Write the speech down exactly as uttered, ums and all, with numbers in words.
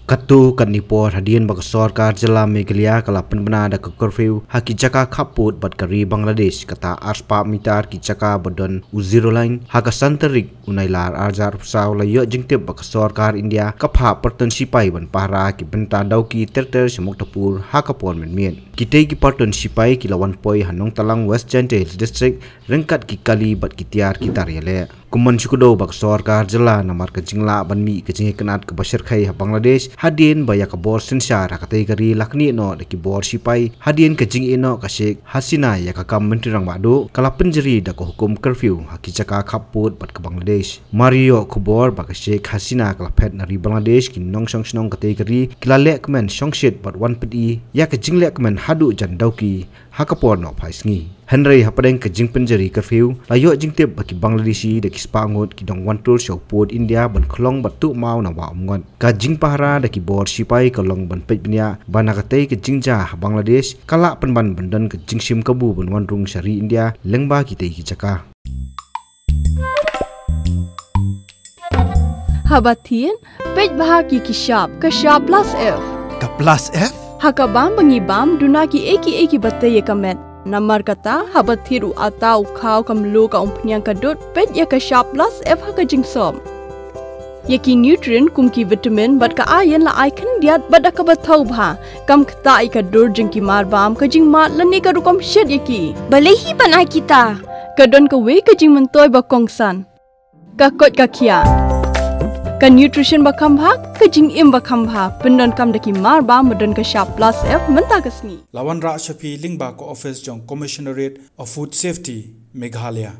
Katto katne por hadien ba ka sorkar jylla Meghalaya ka la pynbna da ka curfew ha ki jaka khappud bad ka ri Bangladesh, kata arspah mitar ki jaka ba don u zero line, ha ka san tarik u Nailar arhajar arphew saw la ïoh jingtip ba ka sorkar India ka phah pyrton shipai ban pahara ki bynta dawki ter ter sha Muktapur ha ka por mynmiet. Kitei ki pyrton shipai ki la wan poi ha Nongtalang, West Jaintia Hills District, ryngkat ki kali bad ki tiar ki tar ïaleh. Kum ban shu kdew ba ka sorkar jylla namar ka jinglah ban mih ka jingïakynad kaba shyrkhei ha Bangladesh, hadien ba ïa ka bor synshar ha katei ka ri la knieh noh da ki bor shipai, hadien ka jingïeh noh ka Sheikh Hasina ïa ka kam Myntri Rangbah Duh, ka la pynjri da ka hukum curfew ha ki jaka khappud bad ka Bangladesh. Mar ïoh khubor ba ka Sheikh Hasina ka la phet na ri Bangladesh, ki nongshong shnong katei ka ri ki la lehkmen shongshit bad wan pyni ïa ka jinglehkmen haduh jan dawki ha ka por nohphai sngi. Hynrei hapdeng ka jingpynjri curfew, la ïoh jingtip ba ki Bangladeshi da ki spah ngut ki dang wan tur sha u pud India ban khlong bad tuh maw na Wah Umngot. Ka jingpahara da ki bor shipai ka long ban peit bniah ba na katei ka jingjia ha Bangladesh ka lah pynban ban don ka jingshim kabu ban wan rung sha ri India lyngba kitei ki jaka. Haba thied, peit bha ki ki shap, ka shap plus F. Ka plus F? Ha ka bam ba ngi bam, duna ki ei ki ei kiba tei ïa ka met. Namar kata, haba thied u atta, u khaw, ka mluh, ka umphniang, ka dud, peit ïa ka shap plus F ha ka jingsop. Ïa ki nutrient kum ki vitamin bad ka iron la ai khyndiat bad da kaba thaw bha. Kam ktah ïa ka dur jong ki mar bam, ka jingmad lane ka rukom shet ïa ki. Balei hi ban ai kita? Ka don kawei ka jingmyntoi ba kongsan. Ka koit ka khiah. Ka nutrition ba kham bha, ka jingim ba kham bha. Pyndonkam da ki mar bam ba don ka shap plus F mynta ka sngi. La wanrah sha phi lyngba ka office jong Commissionerate of Food Safety, Meghalaya.